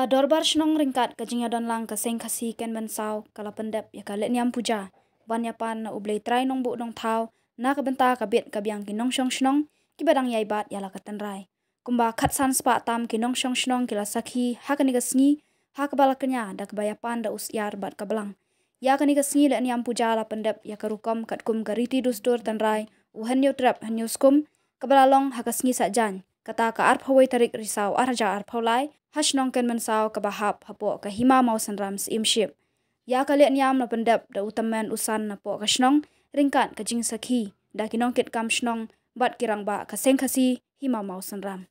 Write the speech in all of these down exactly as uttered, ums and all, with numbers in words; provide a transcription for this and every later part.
Ka Dorbar Shnong ryngkat ka jingïadonlang ka Seng Khasi Kenmensaw ka la pyndep ïa ka lehniam puja ban ïapan na U Blei Trai Nongbuh Nongthaw na ka bynta ka bit ka biang ki nongshong shnong kiba dang ïai bat ïa la ka tynrai. Kumba khatsan spah tam ki nongshong shnong ki la sakhi ha kane ka sngi, ha kaba la kñia da kaba ïapan da u syiar bad ka blang. Ïa kane ka sngi lehniam puja la pyndep ïa ka rukom katkum ka riti dustur tynrai, u Hynñiewtrep Hynñiewskum, kaba la long ha ka sngi Saitjaiñ, kata ka arphew wei tarik Risaw ar hajar arphew lai, ha shnong Kenmensaw kaba hap hapoh ka Hima Mawsynram Syiemship. Ïa ka lehniam la pyndep da u tymmen u san napoh ka shnong, ryngkat ka jingsakhi da ki nongkitkam shnong bad ki rangbah ka Seng Khasi Hima Mawsynram.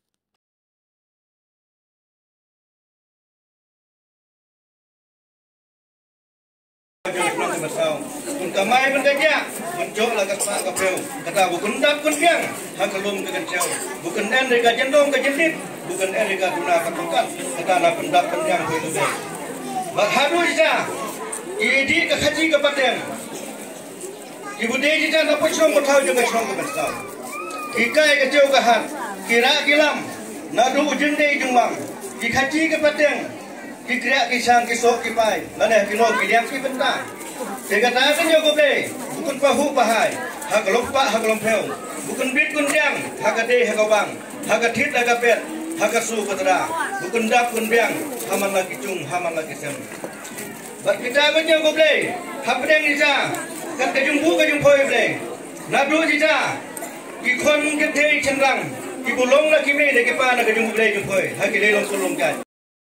Bun kamai bun kajia, bun jok la ka spah ka phew. Kata bu kyndap kyndang ha ka lum ka kynchew. Bu kynden ri ka jyndong ka jyndit, bu kynden ri ka duna ka tongkat. Kata na kyndap kyndang phew tu. Bad haduh ita, i di ka khaji ka pateng. Ki bu dei jita na pynshong ba thaw jong ka shnong ka bynta. Ki kai ka chew ka hat, ki rah ki lam, naduh u jingdei jingwang, ki khaji ki pateng, ki kriah ki shang ki sok ki pai, lane ki lok ki liang ki bynta. Te kata ka ñiew ka Blei, bu kynpahuh pahai, ha ka longpah ha ka longphew, bu kynbit kyndiang, ha ka dei ha ka wang, ha ka thied ha ka pet, ha ka su ka tra, bu kyndap kynbiang, ha man la ki chung, ha man la ki sem. Bad kita ka ñiew ka Blei, hapdeng kita, kat ka jingbuh ka jingpoi Blei. Naduh kita, ki khon kynthei chynrang, ki bu long la ki mei da ki pa na ka jingbuh Blei jingpoi, ha ki lei long sulung kat.